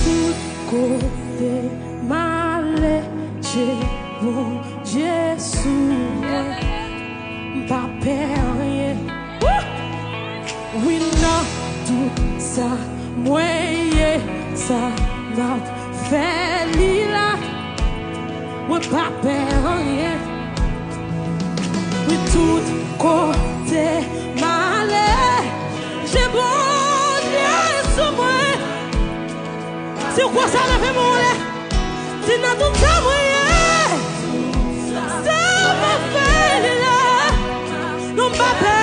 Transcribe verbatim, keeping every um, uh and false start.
Tout kote m ale, je Bondye sou mwen. M pa pè anyen. Woo! Wi, nan tout sa mwen ye, sa m ap fè li la. Mwen pa pè anyen. Wi, tout kote m ale, je Bondye sou mwen. Si w kwè sa, leve men w anlè. Di, nan tout sa mwen ye, sa m ap fè li la. Non, m pa pè